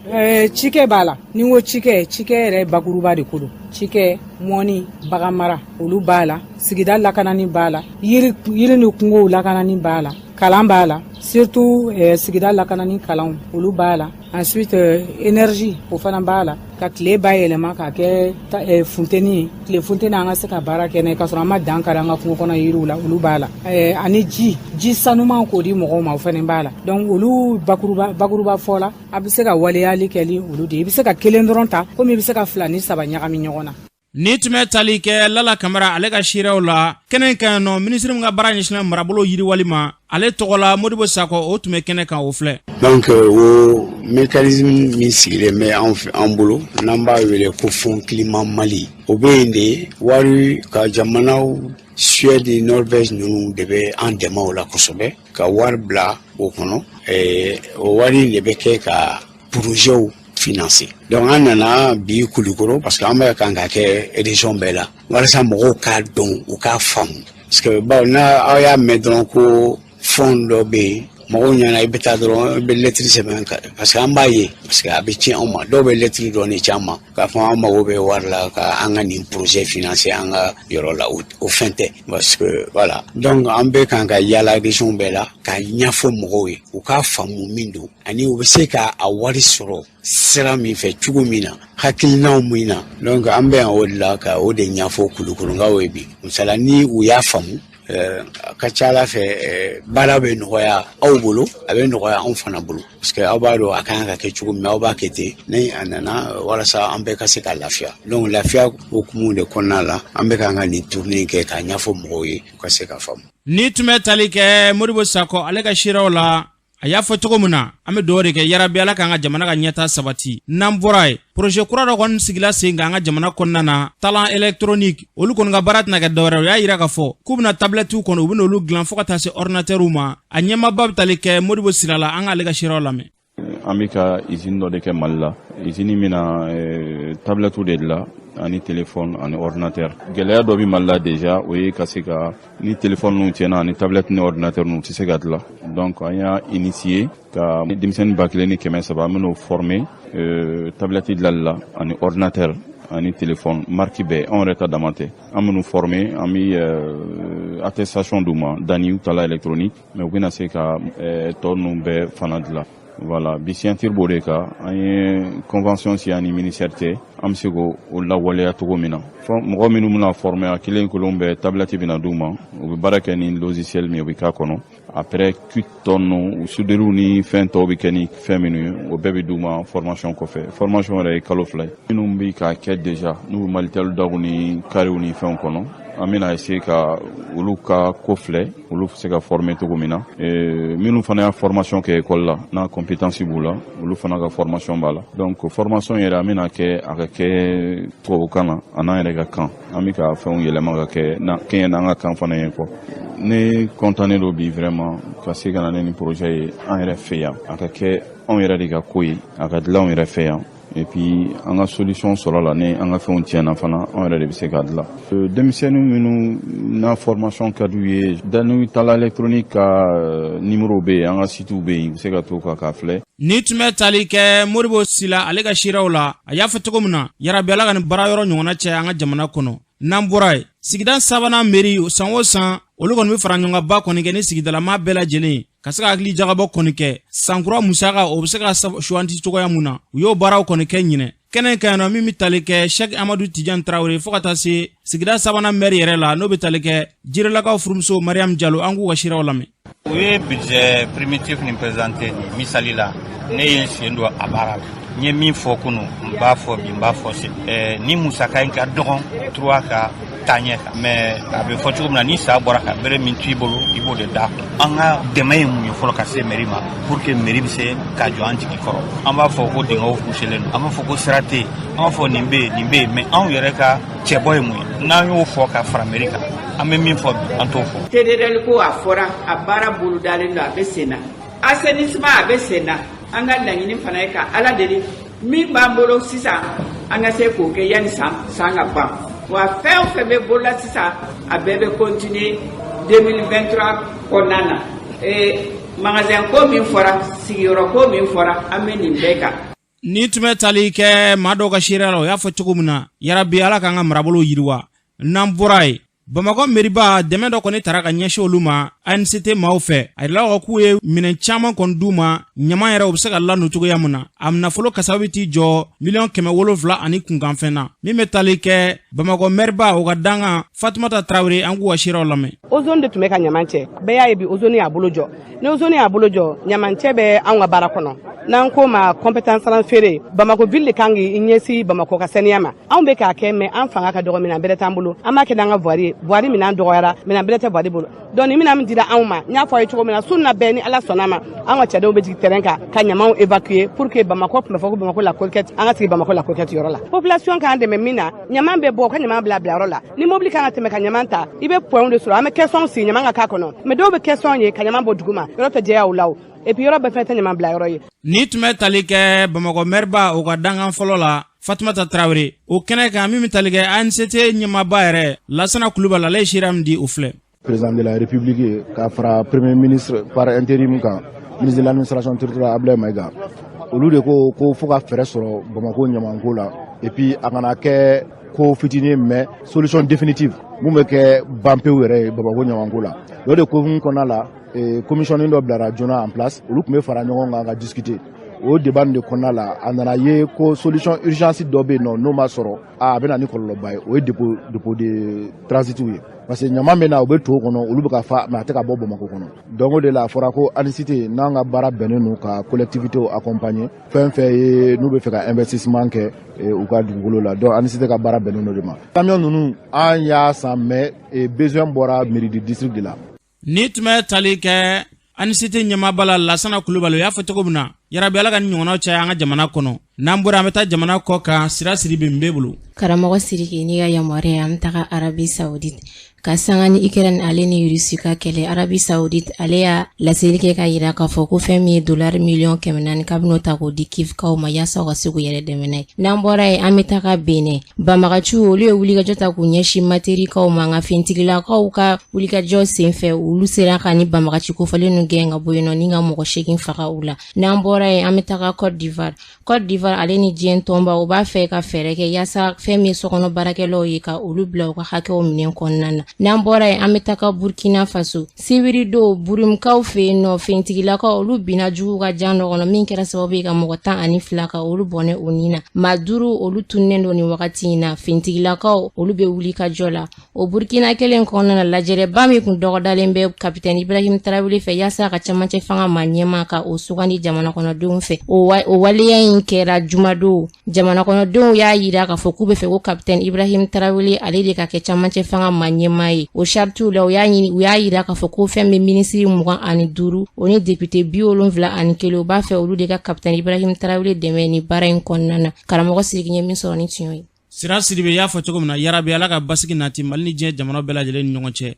S12: cikɛ b'a la. Ni n ko cikɛ, cikɛ yɛrɛ bakuruba de ko don: cikɛ, mɔni, bagan mara, olu b'a la, sigida lakanani b'a la, yiri ni kungow lakanani b'a la, kalan b'a la, surtout sigida lakanani kalanw, olu b'a la. Ensuite énergie, o fana b'a la, ka tile bayɛlɛma k'a kɛ funteni ye, tile funteni, an ka se ka baara kɛ n'a ye k'a sɔrɔ an ma dan kari an ka kungo kɔnɔ yiriw la, olu b'a la, ani ji sanuman k'o di mɔgɔw ma, o fana b'a la. Donc olu bakuruba bakuruba fɔ la, a bɛ se ka waleyali kɛ ni olu de ye. I bɛ se ka kelen dɔrɔn ta, komi i bɛ se ka fila ni saba ɲagami ɲɔgɔn na.
S2: Ni tun bɛ tali kɛ Lala Kamara ale ka seereyaw la kɛnɛ kan yen nɔ, minisiri min ka baara ɲɛsinnen marabolo yiriwali ma, ale tɔgɔ la Modibo Sakɔ, o tun bɛ kɛnɛ kan, o filɛ.
S13: Donc o mécanisme min sigilen bɛ anw fɛ, an bolo, n'an b'a wele ko Fonds Climat Mali, o bɛ yen de wari ka jamanaw Suède ni Norvège ninnu de bɛ an dɛmɛ o la kosɛbɛ ka wari bila o kɔnɔ. O wari in de bɛ kɛ ka projets financer. Donc an nana bi Kulukoro parce que an bɛ kan ka kɛ région bɛɛ la walasa mɔgɔw k'a dɔn, u k'a faamu, parce que bawo n'a aw y'a mɛn dɔrɔn ko fond dɔ bɛ yen, mɔgɔw ɲɛna i bɛ taa dɔrɔn i bɛ lɛtiri sɛbɛn, parce que an b'a ye, parce que a bɛ ci anw ma, dɔw bɛ lɛtiri dɔɔni ci an ma k'a fɔ an mago bɛ wari la ka an ka nin projet financer an ka yɔrɔ la. O fɛn tɛ, parce que voilà, donc an bɛ kan ka yaala région bɛɛ la k'a ɲɛfɔ mɔgɔw ye, u k'a faamu min don ani u bɛ se ka a wari sɔrɔ sira min fɛ, cogo min na, hakilinaw min na. Donc an bɛ yan o de la ka o de ɲɛfɔ Kulukorokaw ye bi. Misala, ni u y'a faamu, a ka ca Ala fɛ, baara bɛ nɔgɔya aw bolo, a bɛ nɔgɔya anw fana bolo, parce que aw b'a dɔn a kan ka kɛ cogo min na, aw b'a kɛ ten ni a nana, walasa an bɛɛ ka se ka lafiya. Donc lafiya hukumu de kɔnɔna la, an bɛ k'an ka nin tournée kɛ k'a ɲɛfɔ mɔgɔw ye, u ka se ka faamu.
S2: Ni tun bɛ tali kɛ Modibo Sakɔ ale ka seerew la, a y'a fɔ cogo min na, an bɛ dugawu de kɛ, yarabi Ala k'an ka jamana ka ɲɛta sabati. N'an bɔra yen, projet kura dɔ kɔni sigila sen kan an ka jamana kɔnɔna na, Talent Électronique. Olu kɔni ka baara tɛna kɛ dɔwɛrɛ, o y'a yira k'a fɔ k'u bɛna tablettiw kɔni, u bɛna olu dilan fo ka taa se ordinateurw ma. A ɲɛmaaba bɛ tali kɛ Modibo Sira la, an k'ale ka seerew lamɛn.
S14: An bɛ ka usine dɔ de kɛ Mali la, usine min na tablettiw de dilan ani téléphone ani ordinateur. Gɛlɛya dɔ bɛ Mali la déjà, o ye ka se ka ni téléphone ninnu tiɲɛna ani tablette ni ordinateur ninnu tɛ se ka dilan. Donc an y'a initier ka denmisɛnnin 1300, an bɛn'o former tablette dilanli la ani ordinateur ani téléphone, marque bɛɛ, anw yɛrɛ ta dama tɛ. An bɛn'u former, an bɛ attestation d'u ma, Dani Talent Électronique, mais u bɛna se ka tɔ ninnu bɛɛ fana dilan. Voilà, bi signature b'o de kan. An ye convention signé ani ministère cɛ, an bɛ se k'o lawaleya cogo min na. Mɔgɔ minnu bɛna former, a kelen kelen bɛɛ, tablette bɛna d'u ma, u bɛ baara kɛ ni logiciel min ye, o bɛ k'a kɔnɔ. Après, kit tɔ ninnu, soudure ni fɛn tɔw bɛ kɛ ni fɛn minnu ye, o bɛɛ bɛ d'u ma formation kɔfɛ. Formation yɛrɛ ye kalo 2 ye. Minnu bɛ k'a kɛ déjà, n'u bɛ Malitel daw ni kariw ni fɛnw kɔnɔ, an bɛna essayer ka olu ka ko filɛ, olu bɛ se ka former cogo min na. Minnu fana y'a formation kɛ école la, n'a compétence b'u la, olu fana ka formation b'a la. Donc formation yɛrɛ, an bɛna kɛ a ka kɛ tubabukan na a n'an yɛrɛ ka kan, an bɛ ka fɛnw yɛlɛma ka kɛ na kɛɲɛ n'an ka kan fana ye quoi. Ne content don bi vraiment ka se ka na ne ni projet ye an yɛrɛ fɛ yan, a ka kɛ anw yɛrɛ de ka ko ye, a ka dilan anw yɛrɛ fɛ yan, et puis an ka solution sɔrɔ la. Ni an ka fɛnw tiɲɛna fana, anw yɛrɛ de bɛ se k'a dilan. Denmisɛnnin minnu n'a formation ka d'u ye, Dani Talent Électronique ka numéro bɛ yen, an ka site bɛ yen, u bɛ se ka to k'a filɛ.
S2: Ni tun bɛ tali kɛ Modibo Sila ale ka seerew la, a y'a fɔ cogo min na, yarabi Ala ka nin baara yɔrɔ ɲɔgɔnna cɛ an ka jamana kɔnɔ. N'an bɔra yen, sigida sabanan mairie, san o san olu kɔni bɛ fara ɲɔgɔn kan ba kɔni kɛ ni sigidalama bɛɛ lajɛlen ka se ka hakili jagabɔ kɔni kɛ sankura musaka, o bɛ se ka suwanti cogoya mun na. U y'o baaraw kɔni kɛ ɲinɛ kɛnɛ kan yen nɔ, min bɛ tali kɛ Sɛki Amadu Tijan Tarawele fo ka taa se sigida sabanan mɛri yɛrɛ la, n'o bɛ tali kɛ Jirelakaw furumuso Mariam Jalo, an k'u ka seerew lamɛn.
S15: U ye budget primitif nin présenté nin misali la, ne ye n sen don a baara la. N ye min fɔ kunu, n b'a fɔ bi, n b'a fɔ sini, ni musaka in ka dɔgɔn trois ka taaɲɛ kan, mais a bɛ fɔ cogo min na, ni sa bɔra ka bere min to i bolo, i b'o de d'a kun. An ka dɛmɛ ye mun ye fɔlɔ ka se mairie ma pour que mairie bɛ se ka jɔ an jigi kɔrɔ? An b'a fɔ ko dingɛw bouchélen don, an b'a fɔ ko sira tɛ yen, an b'a fɔ nin bɛ yen, nin bɛ yen, mais anw yɛrɛ ka cɛbɔ ye mun ye n'an y'o fɔ ka fara mairie kan? An bɛ min fɔ bi, an t'o fɔ.
S16: TDL ko a fɔra, a baara bolodalen don, a bɛ sen na. Assainissement, a bɛ sen na. An ka laɲini fana ye ka Ala deli, min b'an bolo sisan, an ka se k'o kɛ yanni san san ka ban. Wa fɛn o fɛn bɛ bolola sisan, a bɛɛ bɛ continuer 2023 kɔnɔna na. Magasin ko min fɔra, sigiyɔrɔ ko min fɔra, an bɛ nin bɛɛ kan.
S2: Ni tun bɛ tali kɛ maa dɔw ka seereya la, o y'a fɔ cogo min na, yarabi Ala k'an ka marabolo yiriwa. N'an bɔra yen, Bamakɔ meriba, dɛmɛ dɔ kɔni tara ka ɲɛsin olu ma ANCT maaw fɛ. A yirala k'u ye minɛn caman kɔni d'u ma, ɲaman yɛrɛ u bɛ se ka lanu cogoya min na. A nafolo kasabi t'i jɔ miliyɔn 700 ani kunkanfɛn na. Min bɛ tali kɛ Bamakɔ mɛriba, o ka dankan Fatumata Tarawele, an k'u ka seerew lamɛn.
S17: Ozone de tun bɛ ka ɲaman cɛ. Bɛɛ y'a ye bi, ozone y'a bolo jɔ. Ni ozone y'a bolo jɔ, ɲamancɛ bɛ anw ka baara kɔnɔ. N'an ko ma compétence transférée, Bamako ville de kan k'i ɲɛsin Bamakɔ ka saniya ma. Anw bɛ k'a kɛ, mais an fanga ka dɔgɔ, minɛn bɛrɛ t'an bolo. An b'a kɛ n'an ka voirie ye. Voirie minɛn dɔgɔyara, minɛn bɛrɛ tɛ voirie bolo. Donc ni minɛn min dira anw ma, n y'a fɔ aw ye cogo min na, su na bɛɛ, ni Ala sɔnna ma, an ka cɛdenw bɛ jigin terrain kan ka ɲamanw évacuer pour que Bamakɔ tun bɛ fɔ ko Bamakɔ la coquette, an ka sigi Bamakɔ la coquette yɔrɔ la. Population k'an dɛmɛ min na, ɲaman bɛ bɔ, ka ɲaman bila bilayɔrɔ la. Ni mobili kan ka tɛmɛ ka ɲaman ta, i bɛ point de sɔrɔ. An bɛ caisson sigi, ɲaman ka k'a kɔnɔ, mais dɔw bɛ caisson ye ka ɲaman bɔ duguma, yɔrɔ tɛ jɛya o la o. Et puis yɔrɔ bɛɛ fɛnɛ tɛ ɲaman bila yɔrɔ ye.
S2: Ni tun bɛ tali kɛ Bamakɔ mɛriba, o ka dankan fɔlɔ la, Fatumata Tarawele, o kɛnɛ kan, min bɛ tali kɛ ANCT ɲɛmaaba yɛrɛ, Lasana Kulubali, ale ye seereya min di, o filɛ.
S18: Président de la République ka fara premier ministre par intérim kan, ministre de l'administration territoriale Abdoulaye Maïga, olu de ko ko fo ka fɛɛrɛ sɔrɔ Bamako ɲamanko la, et puis a kana kɛ ko fitinin, mais solution définitive mun bɛ kɛ ban pewu yɛrɛ ye Bamako ɲamanko la. O de hukumu kɔnɔna la, commission dɔ bilara joona en place. Olu tun bɛ fara ɲɔgɔn kan ka discuter. O débat de kɔnɔna la, a nana ye ko solution urgence dɔ bɛ yen nɔ, n'o ma sɔrɔ, a bɛ na ni kɔlɔlɔba ye. O ye dépôt de transit ye, parce que ɲaman bɛ na, u bɛ to kɔnɔ, olu bɛ ka fa, mais a tɛ ka bɔ Bamakɔ kɔnɔ. Donc o de la, a fɔra ko ANICIT n'an ka baara bɛnnen don ka collectivité accompagner, fɛn fɛn ye n'u bɛ fɛ ka investissement kɛ u ka dugukolo la. Donc ANICIT ka baara bɛnnen don de ma. Camion ninnu, an y'a san, mais besoin bɔra mairie de district de la.
S2: Ni tun bɛ tali kɛ ANCT ɲɛmaaba la, Lasana Kulubali, o y'a fɔ cogo min na, yarabi Ala ka ni ɲɔgɔnnaw caya an ka jamana kɔnɔ. N'an bɔra, an bɛ taa jamana kɔ kan. Sira Siri bɛ n b'e bolo.
S19: Karamɔgɔ Siriki, n'i ka yamaruya, an bɛ taga Arabie Saoudite ka sanga ni Ukraine ale ni Russie ka kɛlɛ. Arabie Saoudite ale y'a laseli kɛ ka yira k'a fɔ ko fɛn min ye dolari miliyɔn 400, k'a bɛn'o ta k'o di Kivkaw ma yaasa u ka se k'u yɛrɛ dɛmɛ n'a ye. N'an bɔra yen, an bɛ taga Benin. Banbagaciw, olu ye wulikajɔ ta k'u ɲɛsin materikaw ma, nka fintigilakaw ka wulikajɔ senfɛ, olu sera ka ni banbagaci kofɔlen ninnu gɛn ka bɔ yen nɔ ni ka mɔgɔ 8 faga u la. N'an bɔra yen, an bɛ taga Côte d'Ivoire. Côte d'Ivoire ale ni diɲɛ tɔnba, u b'a fɛ ka fɛɛrɛ kɛ yaasa fɛn min ye sokɔnɔ baarakɛlaw ye, ka olu bila u ka hakɛw minɛ kɔnɔna na. N'an bɔra yen, an bɛ taga Burkina Faso. Sibiri don, Burumkaw fɛ yen nɔ, fintigilakaw olu binna jugu ka jan dɔ kɔnɔ, min kɛra sababu ye ka mɔgɔ 12 ka olu bɔnɛ u ni na. Maa 5, olu tununnen don nin wagati in na. Fintigilakaw, olu bɛ wuli ka jɔ la. O Burkina kelen kɔnɔna na, lajɛrɛba min kun dɔgɔdalen bɛ kapitɛni Ibrahim Tarawele fɛ yaasa ka camancɛ fanga ma ɲɛma ka o sugandi jamana kɔnɔdenw fɛ, o waleya in kɛra jumadon. Jamana kɔnɔdenw y'a yira k'a fɔ k'u bɛ fɛ ko kapitɛni Ibrahim Tarawele ale de ka kɛ camancɛ fanga ma ɲɛmaa ye. O saritiw la, u y'a ɲini, u y'a yira k'a fɔ ko fɛn bɛ minisiri 25, o ni depite 71, u b'a fɛ olu de ka kapitɛni Ibrahim Tarawele dɛmɛ ni baara in kɔnɔna na. Karamɔgɔ Siriki, ye min sɔrɔ ni tiɲɛ ye.
S2: Sira Siribe y'a fɔ cogo min na, yarabi Ala ka basigi nati Mali ni diɲɛ jamana bɛɛ lajɛlen ni ɲɔgɔn cɛ.